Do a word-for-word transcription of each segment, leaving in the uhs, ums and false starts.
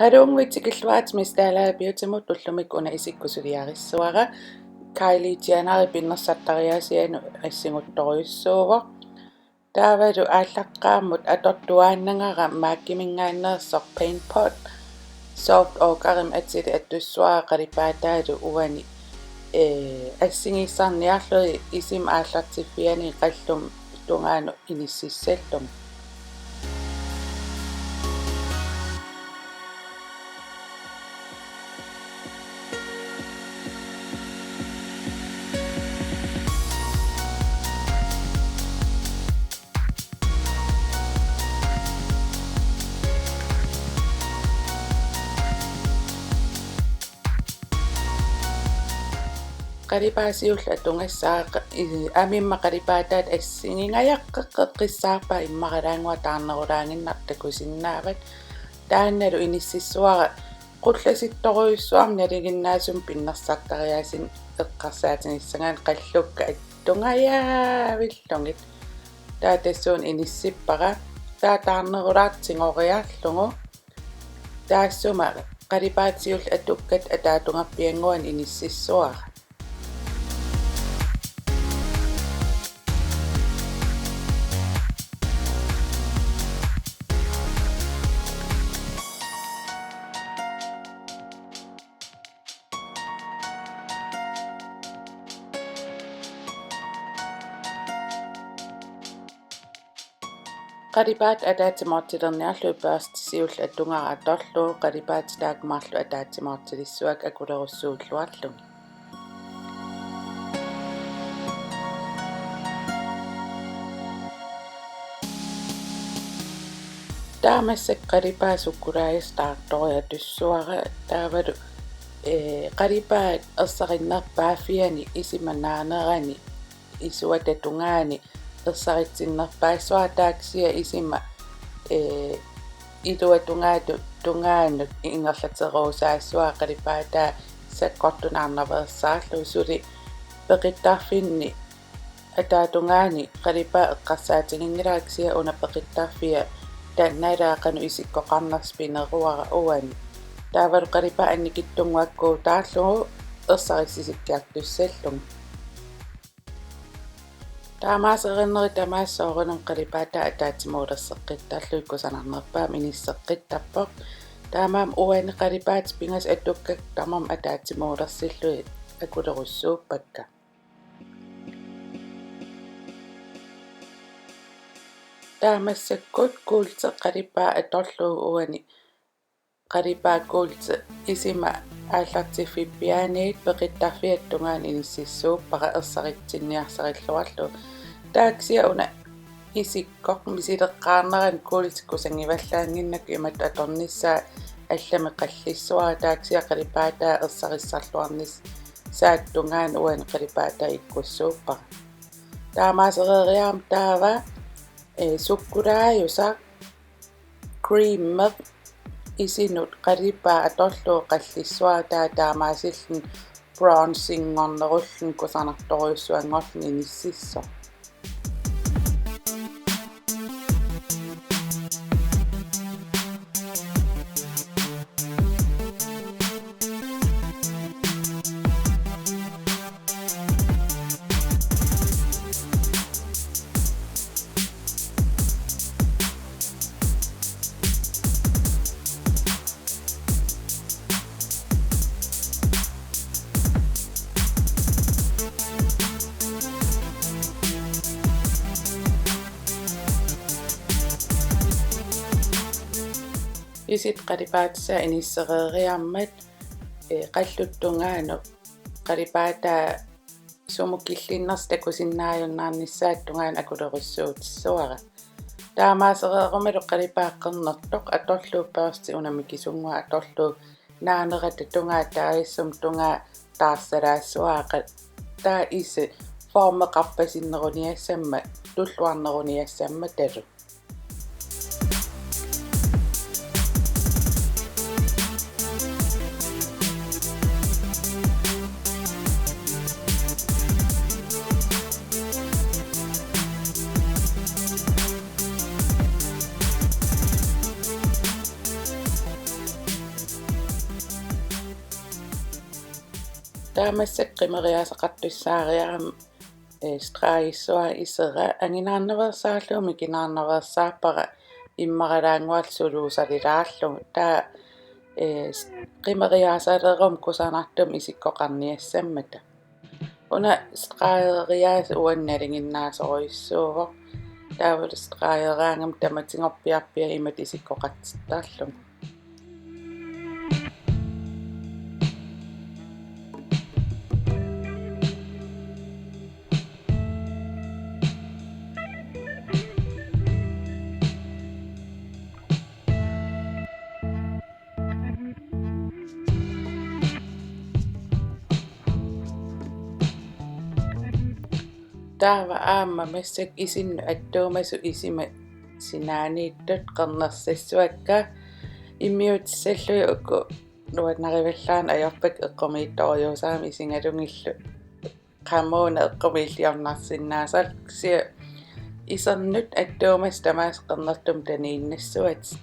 Aluunnguit tikilluaritsi Miss Dalager Beautymut. Ullumi una isikkoq suliarissavara. Kylie Jennerip pinnersartariaasianut assingusorujussuuvoq. Taavalu aallaqqaammut atortuaannagara MAC-iminngaanneersoq Paint Pot. Soft Ochre-mik atilik atussavara qalipaataalu uani, ee, assigiissarniarlugit isima aallartiffiani qalluma tungaanut inississallugu. Qalipaat siulleq atugassara, i-, amimma qalipaataata assigingajaqqeqqissaarpaa immaralaannguaq taarnerulaaginnartoq takusinnaavat. Taannalu inississavara qullasittorujussuarmik nalinginnaasumik pinnersartariaaseq eqqarsaatigissagaanni qallukka attugajaavillugit. Taava tassuuna inissippara. Taava taarnerulaartoq tigoriarlugu. Taassuma qalipaat siulleq atukkat ataatungerpiannguanik inississavara. Qalipaatit ataatsimoortilerniarlugit børsti siulleq atugara atorlugu qalipaatit taakku marluk ataatsimoortilissavakka akulerussuulluarlugit. Taava massakkut qalipaat sukkulaajusaq taartorujuk atussavara taavalu, ee, qalipaat ersarinnerpaaffiani isima naanerani isuata tungaani ersaritsinnerpaassavara taava kisianni isima, ee, iluata tungaanut, tungaanut ingerlateruusaassavara qalipaataa sakkortunaarnaveersaarlugu suli peqittarfinni ataatungaani qalipaat eqqarsaatiginngilara kisianni una peqittarfia taanna ilaa qanoq isikkoqarnersoq pineruara uani. Taavalu qalipaat annikitsunnguakkuutaarlugu ersarissisikkiartussallugu. Taamaaserinneri tamaasa soorunami qalipaataa ataatsimuulerseqqittarlugit kusanarnerpaamik inisseqqittarpoq. Taamaammat uani qalipaatit pingasut atukkakka tamarmik ataatsimuulersillugit akulerussuuppakka. Taava massakkut kuulti qalipaat atorlugu uani qalipaat kuulti isima aallartiffippiaaniit peqittarfiata tungaanut inississuuppara ersaritsinniarsarilluarlugu. Taava kisianni una isikkoq misileqqaarnerani kuulti kusagivallaannginnakku imatut atornissaa allamik qallissavara taava kisianni qalipaataa ersarissarluarnissaata tungaanut uani qalipaataa ikkussuuppara. Taamaasereeriarmat taava, ee, sukkulaajusaq creameq isinut qalipaat atorlugu qallissavara taava taamaasilluni bronzinngornerulluni kusanartorujussuanngorluni inississoq. Isit qalipaatissaa inissereeriarmat, ee, qallup tungaanut qalipaataa sumut killinnersoq takusinnaajunnaarnissaata tungaanut akulerussuutissavara. Taamaasereerumalu qalipaat qernertoq atorlugu børsti una mikisunnguaq atorlugu naanerata tungaa taavissumik tungaa taarsalaassavara qa-, taava isit formeqarpasinneruniassammat tulluarneruniassammatalu. Taava massakkut qimeriaasaqartussaariarama, eh, stregissuara isera, anginaarnaveersaarlugu mikinaarnaveersaarpara immaralaannguarlu suluusalilaarlugu. Taava, eh, qimeriaasaleruma kusanartumik isikkoqarniassammata. Una stregeriaaseq uannut nalinginnaasorujussuuvoq. Taava stregeraangama tamatigorpiarpiaq imatut isikkoqartittarlugu. Taava aamma massakkut isinnut attuumasut isima sinaaniittut qernersassavakka, immiutissallugit uku nuannarivallaarneq ajorpakka eqqumiitsorujussuusarami isigalugillu qamuuna eqqumiilliornarsinnaasarlugu, kisianni isernut attuumasut tamaasa qernertumik taniinnassavatit.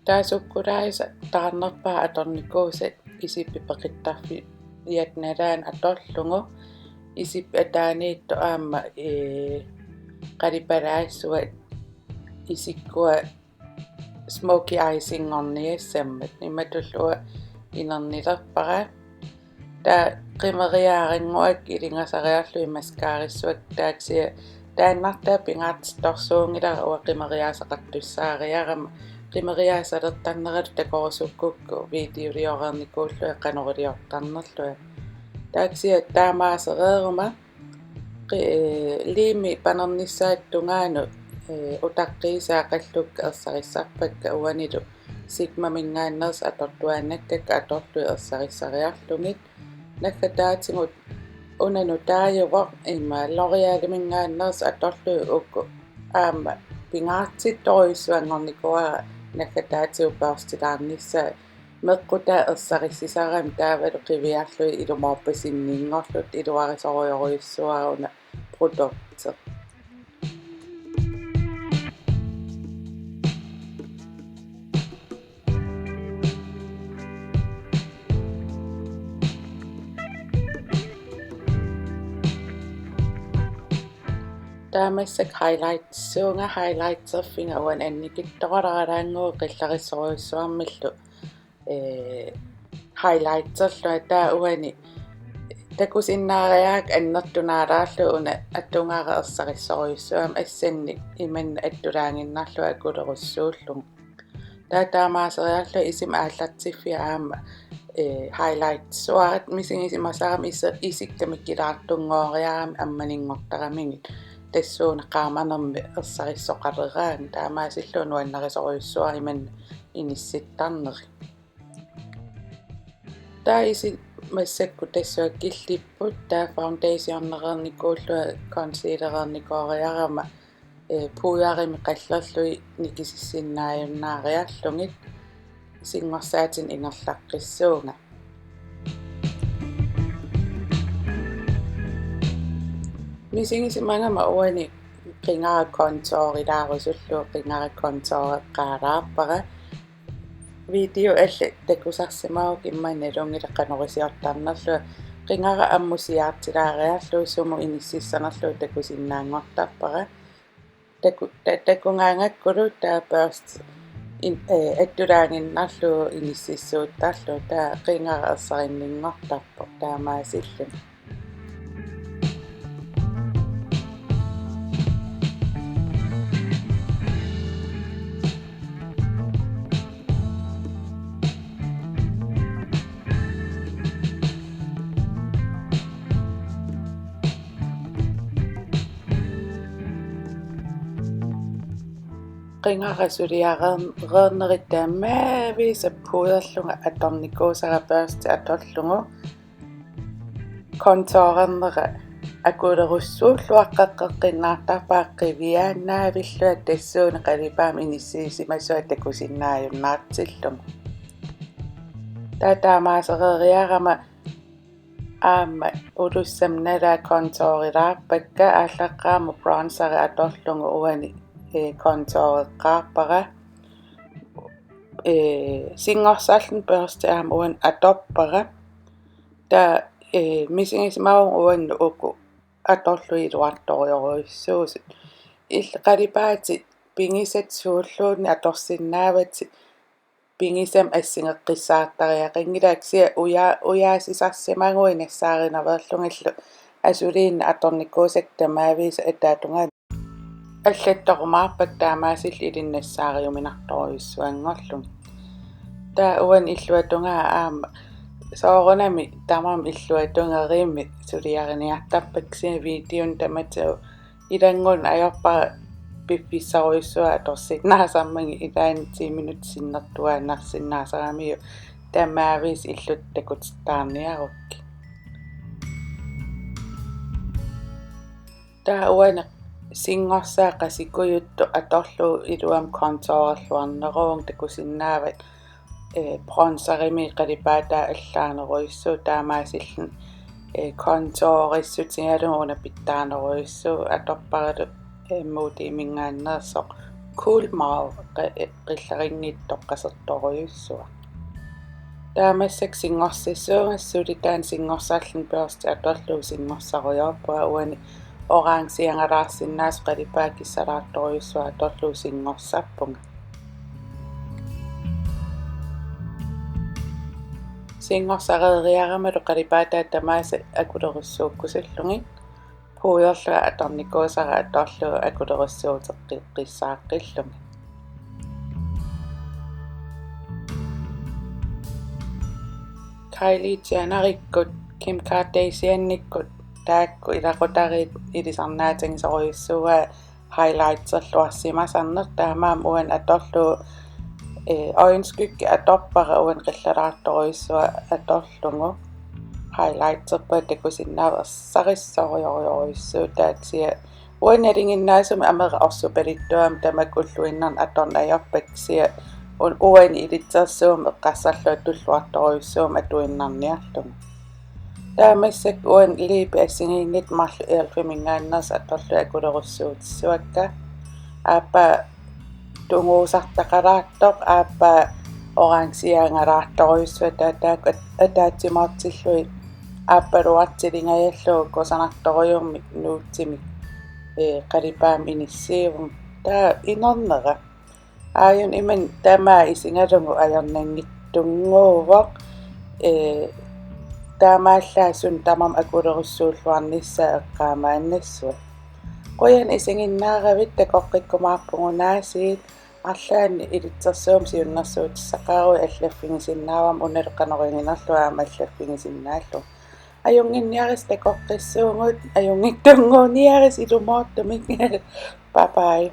Taava sukkulaajusaq taarnerpaaq atornikuusat isip peqittarfiata nalaani atorlugu, isip ataaniittoq aamma, ee, qalipalaassuat isikkua smoky eyesinngorniassammat, imatullu inernilerpara. Taava qimeriaarannguakka ilingasariarlugit mascararissavakka, taava kisianni taannartaa pingaartittorsuunngilara uanga qimeriaasaqartussaariarama. Qimeriaasalertarneralu takorusukkukku videoliornikuullunga qanoq iliortarnerlunga. Taava kisianni taamaasereeruma qi-, ee, liimi panernissaata tungaanut, ee, utaqqiisaa qallukka ersarissarpakka, uanilu Sigmaminngaanneersut atortuaannakkakka atorlugit ersarissariarlugit. Naggataatigut una nutaajuvoq, immaqa L'Oréaliminngaanneersut atorlugit uku aamma pingaartittorujussuanngornikuuara naggataatigut børstilaarnissaat. Meqqutaa ersarissisarami taavalu qiviarlugit ilumoorpasinninngorlutik, iluarisorujorujussuara una produkti. Taava massakkut highlightsuunga, highlighterfiga uani annikittoqaralaannguuvoq qillarissorujussuarmillu, ee, highlighterlunga. Taava uani takusinnaariarakku annertunaalaarlugu una atugara ersarissorujussuugami, assannik imannak attulaaginnarlunga akulerussuullugu. Taava taamaaseriarlunga isima aallartiffia aamma, ee, highlightsuara, misigisimasarama is-, isikka mikilaartunngoriarami ammaninngortaramigit, tassuuna qaamanermik ersarissoqaleraangat, taamaasillugu nuannarisorujussuara imannak inissittarneri. Taava isit massakkut tassunga killipput, taava foundationereernikuullunga concealereernikooriarama, ee, pudderimik qallerlugit nikisissinnaajunnaariarlugit singorsaatinik ingerlaqqissuunga. Misigisimagama uani qingara contourilaarusullugu qingara contoureqqaalaarpara. Video allat takusarsimagukku immaqa nalunngilara qanorisiortarnerlunga, qingara ammusiaartilaariarlugu sumut inississanerlugu takusinnaanngortarpara. Taku-, ta-, takugaangakkulu taava børsti in-, ee, attulaaginnarlugu inississuuttarlugu, taava qingara ersarinninngortarpoq taamaasilluni. Qingara suliareernerit taamaavisa pudderlunga atornikuusara børsti atorlugu. Contourernera akulerussuulluaqqeqqeqqinnaartarpara qiviaannaavillunga tassuuna qalipaamik inissiisimasua takusinnaajunnaartillugu. Taava taamaasereeriarama aamma ulussama nalaa contourilaarpakka, aallaqqaammut bronzeri atorlugu uani, ee, contoureqqaarpara. Ee, singorsarluni børsti aamma uani atorpara. Taava, ee, misigisimavunga uannut uku atorlugit iluartorujorujussuusut. Illit qalipaatit pigisat suulluunniit atorsinnaavatit pigisamik assigeqqissaartariaqanngilaq, kisianni uja-, ujaasisarsimaguit nassaarinaveerlugillu asuliinnaq atornikuusakka tamaaviisa ataatungaani allattorumaarpakka taamaasillutik ilinnut nassaariuminartorujussuanngorlugit. Taava uani illuatungaa aamma soorunami tamarmik illuatungeriimmik suliariniartarpakka, kisianni videoni tamatigut ilanngunnut ajorpara piffissarujussuaq atorsinnaasarmagu, ilaanni ti minutsit sinnertuaannarsinnaasaramiuk tamaaviisa illuttut takutittaarniarukkit. Taava uani singorsaat qasikujuttoq atorlugu iluamik contourerluarneruvunga, takusinnaavat, ee, bronzerimit qalipaataa allaanerujussuuvoq, taamaasilluni, ee, contourissutigalugu una pitsaanerujussuuvoq, atorparalu, ee, Moodiminngaanneersoq Cool Mauve qa-, ee, qillarinngitsoq qasertorujussuaq. Taava massakkut singorsassuunga, suli taanna singorsarluni børsti atorlugu singorsarujoorpunga, uani orangiagalaarsinnaasoq qalipaat kissalaartorujussuaq atorlugu singorsarpunga. Singorsareeriaramalu qalipaataa tamaasa akulerussuukkusullugit pudderlunga atornikuusara atorlugu akulerussuuteqqissaaqqillugit. Kylie Jennerikkut, Kim Kardashianikkut taakku ilaqutariit ilisarnaatigisorujussuuaat highlighterluarsimasarneq, taamaammat uani atorlugu, ee, øjenskygge atorpara uani qillalaartorujussuaq atorlugu highlighterpunga, takusinnaavat ersarissorujorujussuuvoq, taava kisianni uani nalinginnaasumik amera orsupalittuarami tamakku ulluinnarni atorneq ajorpakka, kisianni un-, uani ilitsersuummi eqqarsarlunga tulluartorujussuummat atuinnarniarlugu. Taava massakkut uani liipit assigiinngitsut marluk elfiminngaanneersut atorlugit akulerussuutissavakka. Aappaa tunguusartaqalaartoq, aappaa orangiagalaartorujussuaq, taava taakku at-, ataatsimoortillugit aappaluartilingajallugu kusanartorujummik nuutimik, ee, qalipaammik inissiivunga. Taava inernera. Aajuna imannak tamaat isigalugu ajornanngitsunnguuvoq, ee, taamaallaat suna tamarmi akulerussuulluarnissaa eqqaamaannassavat. Qujanaq isiginnaaravit, takoqqikkumaarpugut aasiit, arlaannik ilitsersuummik siunnersuutissaqaruit, allaffigisinnaavarma unalu qanoq iginerlugu aamma allaffigisinnaallugu. Ajunnginniarisi takoqqissuugut, ajunngitsunnguuniarisi ilumoortumik. Bye bye.